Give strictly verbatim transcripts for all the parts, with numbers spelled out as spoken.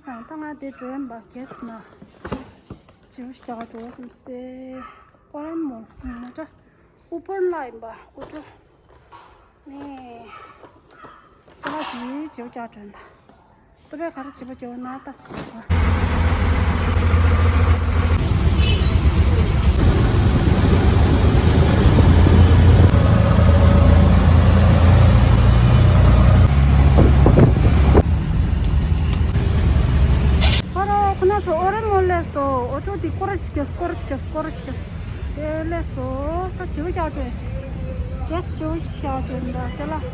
ད་ང་དེ་འགྲོ་ཡིན་པ་གེས་ན་བྱིའུ་ཞིག་རྒྱག་འགྲོ་བསམ་སྟེ། ཨོ་རན་མོལ་ནི་ད་ཨུ་པོན་ལ་ཡིན་པ། ཨུ་ཏོ་ནི་ཅ་ལག་ཅིག་བྱིའུ་རྒྱག་འགྲོ་ཡིན་ད། ཏུ་བས་ག་རེ་བྱེད་པ་རྒྱག་ན་ད་སི། ཨ་རོ། ཁོ་ན་ཚོ་ཨོ་རེ་མོ་ལས་སོ། ཨོ་ཏོ་དེ་སྐོར་ཞིག་སྐོར་ཞིག་སྐོར་ཞིག་དེ་ལས་སོ། ད་བྱིའུ་རྒྱག་འགྲོ་ཡིན། གེས་བྱིའུ་རྒྱག་འགྲོ་ཡིན་ད་ཅ་ལག་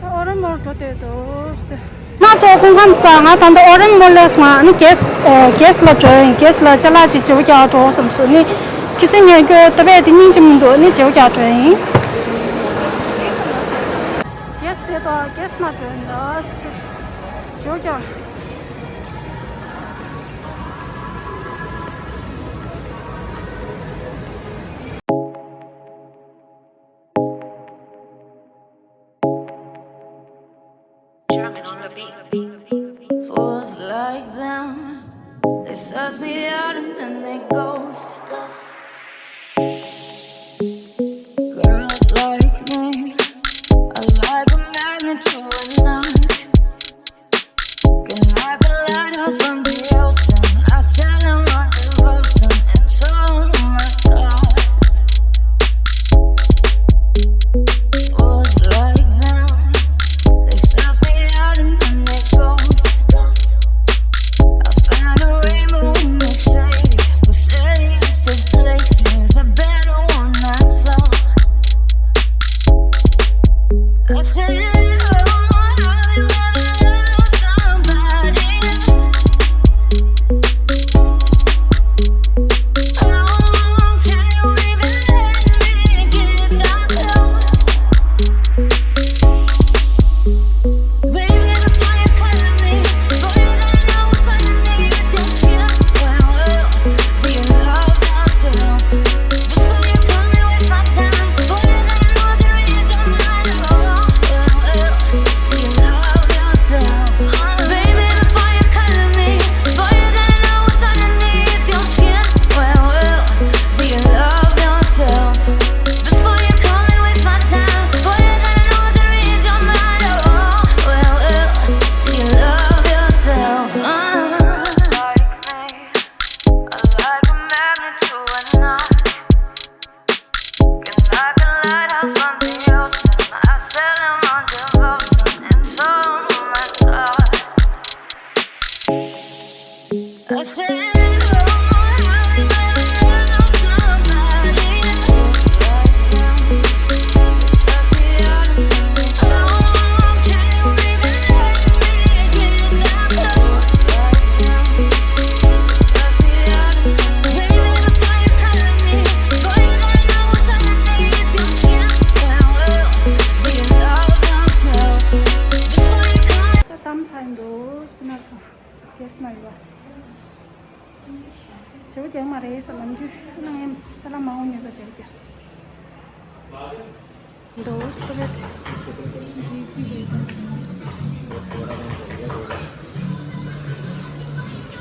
ཨོ་རེན་མོལ་འགྲོ་དེ་འདུག་སྟེ། ང་ཚོ་ཁོང་ཁམས་ས་ང་ད་ལྟ་ཨོ་རེན་མོལ་ལས་མ་ནི་གེས་ཨེ་གེས་ལ་འགྲོ་ཡིན། གེས་ལ་ཅ་ལག་ཅིག་བྱིའུ་རྒྱག་འགྲོ་བསམ་སོང་ནི། ཁི་སི་ཉན་རྒྱུ་ད་བས་དེ་སྙིང་རྗེ་མི་འདུག་ནི་བྱིའུ་རྒྱག་འགྲོ་ཡིན། གེས་དེ་དང་གེས་ན་འགྲོ་ཡིན་ད་སྟེ། བྱིའུ་རྒྱག German on the beat. Fools like them, they suss me out and then they ghost. Girls like me are like a magnet to a knife. Can like a lighter from the ocean. I sell them my devotion and show them my thoughts. Fools like them, they suss me out and then they ghost. I find a rainbow in the shade. Who said he used to places? A better one I saw. I say, oh, how you gonna love somebody? Oh, can you even let me get that close? Baby, before you cut me, boy, you don't know what's underneath your skin. Well, well, do you love yourself? Before you come and waste my time, boy, you don't know the reason why. Well, well, do you love yourself? Baby, before you cut me, boy, you don't know what's underneath your skin. Well, well, do you love yourself? Before you come and waste my time, boy, you don't know the reason why. Oh, well, well, do you love yourself? Uh. Like me, like a magnet to a knife. Can like a lighter from the ocean. I sell them my devotion and show them my thoughts. I said, oh, how you gonna love somebody like them? It's just the other night. Oh, can you even let me get that close like them? ད་གཏམ་ཚར་འདུག་སྐུ་ན་ཚོ། གེས་ན་ཡོད། བྱིའུ་རྒྱག་མ་རེད་ཟེར་ནམ་རྒྱུན་ནང་ཡན་ཅ་ལག་མང་བོ་ཉོས་ཚ་བྱིའུ་རྒྱག་འདུག་སྟོབས། ཆུ་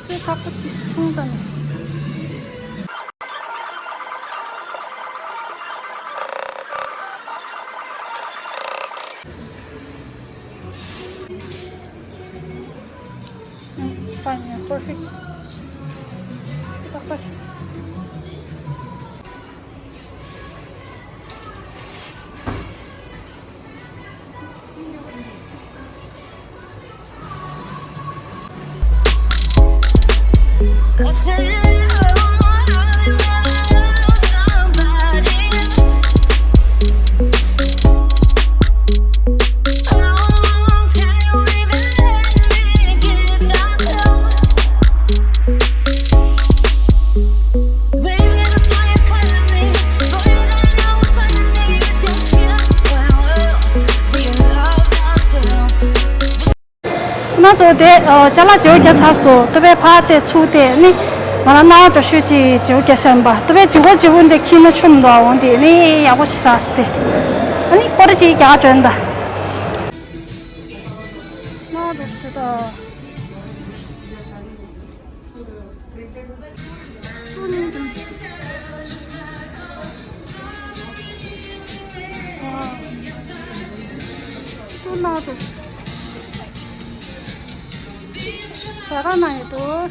ཚོད་ཁག་པོ་ཅིག་སོང་དང་། Fine, yeah, perfect. ཏག་ཏག་ཞིག་ཁོ་ན་ཚོ་དེ་ཅ་ལག་བྱིའུ་རྒྱག་ཚར་སོང་། ཏོ་བས་ཕར་དེ་ཚུར་དེ་ནི་ང་རང་ནང་འགྲོ་ཤོས་ཀྱི་བྱིའུ་རྒྱག་བཞིན་པ། ཏོ་བས་བྱིའུ་བྱིའུ་འདི་ཁྱི་ནི་ཆུམ་འདུག་འོང་དེ་ནི་ཡག་པོ་ཞིག་རག་སོང་སྟེ། ཨ་ནི་སྐོར་ར་ཅིག་རྒྱག་འགྲོ་ཡིན་ད། ནང་འགྲོ་ཤོས་དེ་ད། ན་དུ། ཟ་ར་ན་ཡོད་དོ།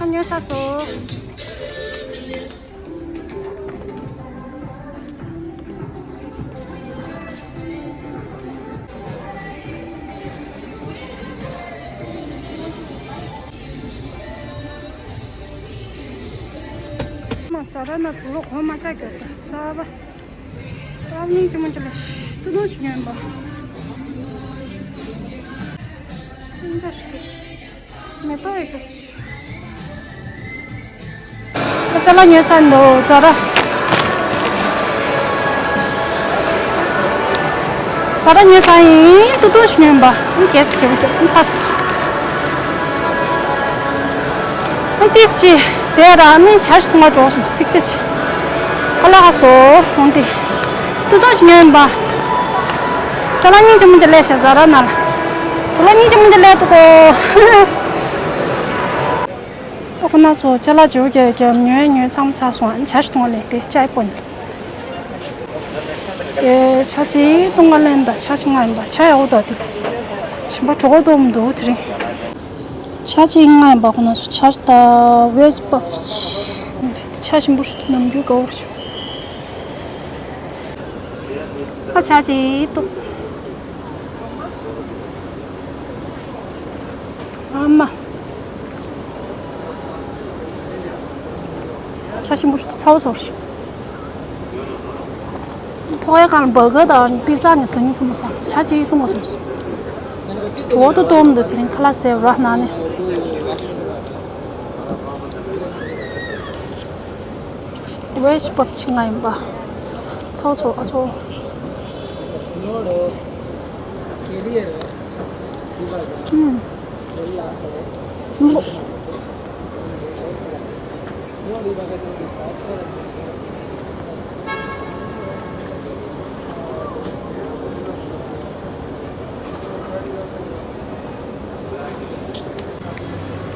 ཁ་ཉོས་ཚར་སོང་། མ་ཙ་ར་ན་བུ་རོ་གོ་མ་ཆག་གི་ཙ་བ། ས་བོན་ཆེན་མོ་ཅིག་ལ་ཏུ་ཏུ་ཞིག་ཉོས་པ། ཨིན་ད་ཞིག་མེ་ཏོག་ཡོད་གི། ཅ་ལག་ཉོས་ཚར་འདུག་ཙ་ར། ཙ་ར་ཉོས་ཚར་ཡིན། ཏུ་ཏུ་ཞིག་ཉོས་པ། ཨིན་གེ་སི་ཞིག་ཉོས་ཚར་སོང་། ཨ་ཏིས་ཅི། དེ་ར་ནི་ཇ་ཞིག་འཐུང་བ་འགྲོ་སོང་། ཚིག་ཅི་ཅི། ཁ་ལག་ཧ་སོ། འོང་དེ། ཏུ་ཏུ་ཞིག་ཉོས་པ། ཅ་ལག་སྙིང་རྗེ་མོ་འདི་ལས་ཤ་ཟ་ར་ན་ལ། དུ་ལ་སྙིང་རྗེ་མོ་འདི་ལས་དུ་གོ། ཏོ་ཁོ་ན་སོ་ཅ་ལག་བྱེའུ་རྒྱལ་རྒྱལ་ཉོས་ཉོས་ཚང་ཚ་སོང་། ཇ་ཞིག་འཐུང་བ་ལས་དེ་ཅའི་པོ་ནི། དེ་ཇ་ཅིག་བཏུང་བ་ལེན་ད། ཇ་ཞིག་ང་ཡིན་པ། ཇ་ཡག་པོ་འདུག་དེ། ཞིམ་པ་གྲོགས་པོ་འདུག་མི་འདུག་དེ་རིང་། ཇ་ཅིག་ང་ཡིན་པ། ཁོ་ན་སུ་ཇ་ད་ཝེཇ་པབ། ཇ་ཞིམ་པོ་ཞིག་ནམ་རྒྱུན་དགའ་བོར་བྱུང་། ཨ་ཇ་ཅིག་ཏུ། ཨ་མ། ཇ་ཞིམ་པོ་ཞིག་ཏུ་ཚ་བོ་ཚ་བོ་ཞིག་ཐོག་ཡ་གང་ལ་བར་ག་དང་པི་ཙ་ནས་ཟ་སྙིང་བྱུང་མ་སོང་། ཇ་ཅིག་བཏུང་བ་སོང་། གྲོད་ཁོག་ཏུ་གཏོང་འདུག་དེ་རིང་ཁ་ལག་ཟས་ར་ན་ནས། ཝེཇ་པབ་ཅིག་ང་ཡིན་པ། ཚོ་ཚོ་ཨ་ཚོ། ཨུམ། ཞིམ་པོ།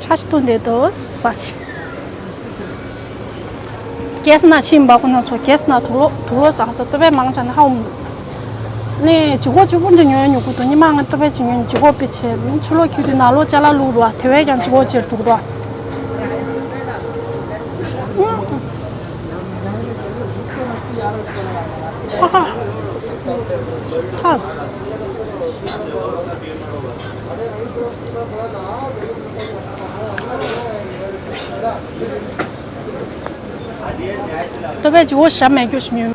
ཆ་ཞིག་ཏུ་འདེད་དོ་ས་ཞིག་གེ་སི་ནང་ཕྱིན་པ་ཁོ་ན་ཚོ། གེ་སི་ནང་དུག་ལོག་དུག་ལོག་ཟ་ས་ཏོ་པའི་མང་ཆ་ནས་ཧ་འོང་། ནས་ཇི་གོ་ཇི་གོ་འདི་ཉོ་ཉོ་གུ་དུ་ཉི་མ་ང་ཏོ་པའི་ཇི་ཉོ་ཇི་གོ་པི་ཆེ་ཆུ་ལོག་ཁྱུ་དུ་ན་ལོ་ཅ་ལག་ལུག་རུ་དེ་བས་ཀྱང་ཇི་གོ་ཇེར་འགྲུག་རུ། ཨ་ཧ། ཚ། ཏོ་པའི་ཇི་བོ་ཞབས་མེད་རྒྱུ་ཞིག་ཉོས།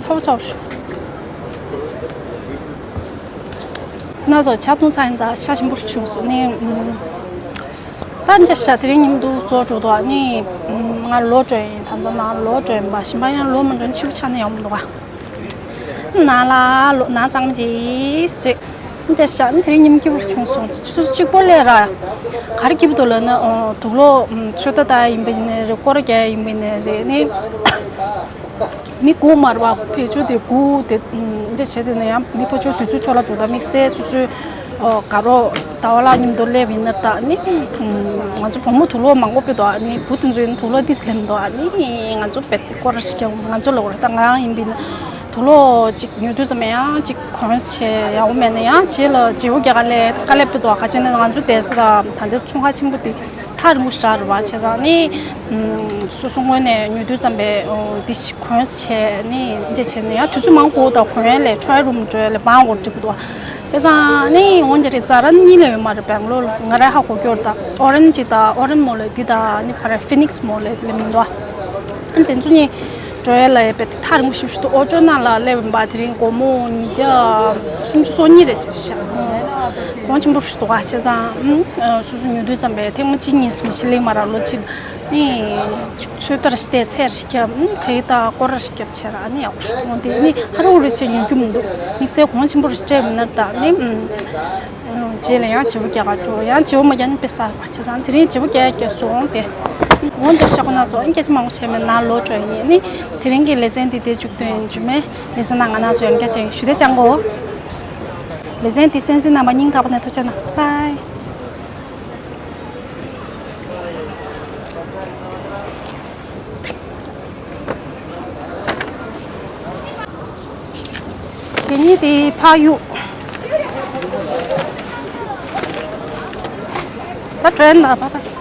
ཚའོ་ཚའོ། ན་ཚོ་ཇ་འཐུང་ཚར་ཡིན་ད། ཇ་ཞིམ་པོ་ཞིག་བྱུང་སོང་ནི། ད་འདི་ཤ་དེ་རིང་ཉིན་དུ་གཙོ་བོ་འགྲོ་འདུག་ནི། ང་ལོ་དྲོས་ཡིན། ད་ལྟ་ན་ལོ་དྲོས་ཡིན་པ། ཞིམ་པ་ཡང་ལོ་མ་དྲོས་ཕྱི་པོ་ཆགས་ནས་ཡོང་མི་འདུག་ག་ན་ལ་ལོ་ན་གཙང་མ་ཅིག་བཟོས། འདི་ཤ་ནི་དེ་རིང་ཉིན་སྐྱིད་པོ་བྱུང་སོང་། ཆུ་ཚོད་གཅིག་པོ་ལས་ར། ག་རེ་སྐྱིད་པོ་འདུག་ལབ་ན། དུག་ལོག་ཚོད་ལྟ་ལྟ་ཡིན་པ་ཡིན་ནའི་རེད། སྐོར་རྒྱག་ཡིན་པ་ཡིན་ནའི་རེད། ནི། མི་དགུ་མ་རེད་པ། ཕར་ཕྱོགས་དེ་དགུ་དེ་འདྲ་བྱས། དེ་ནས་ཡང་མི་ཕར་ཕྱོགས་དེ་ཚོའི་ཕྱོགས་ལ་འགྲོ། ད་དམིགས་བསལ་སོ་སོའི་དགའ་རོགས་ཟླ་བ་ལགས་མཉམ་དུ་སླེབས་ཡིན་ན། ད་ནི་ང་ཚོ་བུ་མོ་དུག་ལོག་མང་པོ་དཔེ་འདུག་ནི་བུ་དེ་ཚོ་ཡིན་ན་དུག་ལོག་ཏིས་ལེམ་འདུག་ནི་ང་ཚོ་དཔེ་སྐོར་ར་ཞིག་ཀྱང་ང་ཚོ་ལོག་ར། ད་ང་རང་ཡིན་པ་ཡིན་ན། དུག་ལོག་ཅིག་ཉོ་དུས་ཙམ་ཡང་ཅིག་གོན་བྱས་ཡག་པོ་མེད་ན་ཡང་རྗེས་ལ་བརྗེ་པོ་རྒྱག་ག་སླེབས་དཀའ་ལས་ཕོག་འདུག་ག་ཅི་ན་ང་ཚོ་བསྡད་ས་དང་ད་ལྟའི་ཚོང་ཁང་ཆེན་པོ་དེ་ཐག་རིང་པོ་ཞིག་རེད་པ། བྱས་ཙང་ནི་སོ་སོ་ངོས་ནས་ཉོ་དུས་ཙམ་པས་འདི་ཞིག་གོན་བྱས་ནི་འདི་བྱས་ནས་ཡང་དུས་ཚོད་མང་པོ་འགོར་འདུག་གོན་ཡས་ལ་ཊ་རའི་རུམ་འགྲོ་ཡས་ལ་མང་པོ་འགྲིག་གི་འདུག་བྱས་ཙང་ནི་འོན་ཀྱང་རེད་ཛ་ར་གཉིས་ལས་ཡོད་མ་རེད་སྦེང་ལོར་ལ། ང་རང་ཧ་གོ་གི་ཡོད་རེད། ད་ཨོ་རེན་ཇི་དང་ཨོ་རེན་མོལ་ལ་འདི་དང་ནི་ཕར་ཕི་ནིག་སི་མོལ་ལ་ལས་མི་འདུག་ཨ་དེ་ཚོ་གཉིས་འགྲོ་ཡས་ལ་ཡས་པའི་ཐག་རིང་པོ་ཞེ་པོ་ཞིག་འདུག་ཨོ་ཊོ་ནང་ལ་སླེབས་པ་དེ་རིང་སྒོར་མོ་ཉིས་བརྒྱ་སུམ་ཅུ་སོ་གཉིས་རེད་ཅེས་བཤད། གོང་ཆེན་པོ་ཞིག་འདུག་ག་བྱས་ཙང་ཨུམ་སོ་སོ་ཉོ་དུས་ཙམ་པས་ཐེངས་མ་གཅིག་གཉིས་ཙམ་ཞིག་སླེབས་མ་རག་ལོ་གཅིག་ནི་ཚོད་ལྟ་ཞིག་བལྟས། ཚད་ཞིག་བརྒྱབ། ཨུམ་ག་ཡི་ད་སྐོར་ར་ཞིག་བརྒྱབ་བྱས་ར་ཨ་ནི་ཡག་པོ་ཞིག་འདུག་དེ་ནི་ཧ་རུ་རུ་བྱས་ཉོ་རྒྱུ་མི་འདུག་དམིགས་བསལ་གོང་ཆེན་པོ་ཞིག་སྤྲད་མི་ན་ད་ནི་ཨུམ། རྗེས་ལ་ཡང་བརྗེ་པོ་རྒྱག་ག་འགྲོ། ཡང་བརྗེ་པོ་མ་རྒྱག་ན་དཔེ་བསགས་པ་བྱས་ཙང་དེ་རིང་བརྗེ་པོ་རྒྱག་རྒྱག་སོང་སྟེ། འོན་ཏེ་ཤག་སྣ་ཚོགས་སྐད་ཆ་མང་པོ་བཤད་མེད་ན་ལོ་འགྲོ་ཡིན་ནི། དེ་རིང་གི་ལེ་ཚན་འདི་དེ་མཇུག་སྟོན་རྒྱུ་མེད། ལེ་ཚན་ནང་ང་ན་ཚོ་ཡང་བསྐྱར་ཅིག་ཞུ་བདེ་ཅང་གོ། ལེ་ཚན་འདི་གསན་གཟིགས་གནང་བ་སྙིང་ཐག་པ་ནས་ཐུགས་རྗེ་གནང་། བྷའི། གད་སྙིགས་དེ་ཕར་གཡུག་ད་དྲན་ད་པ་པ།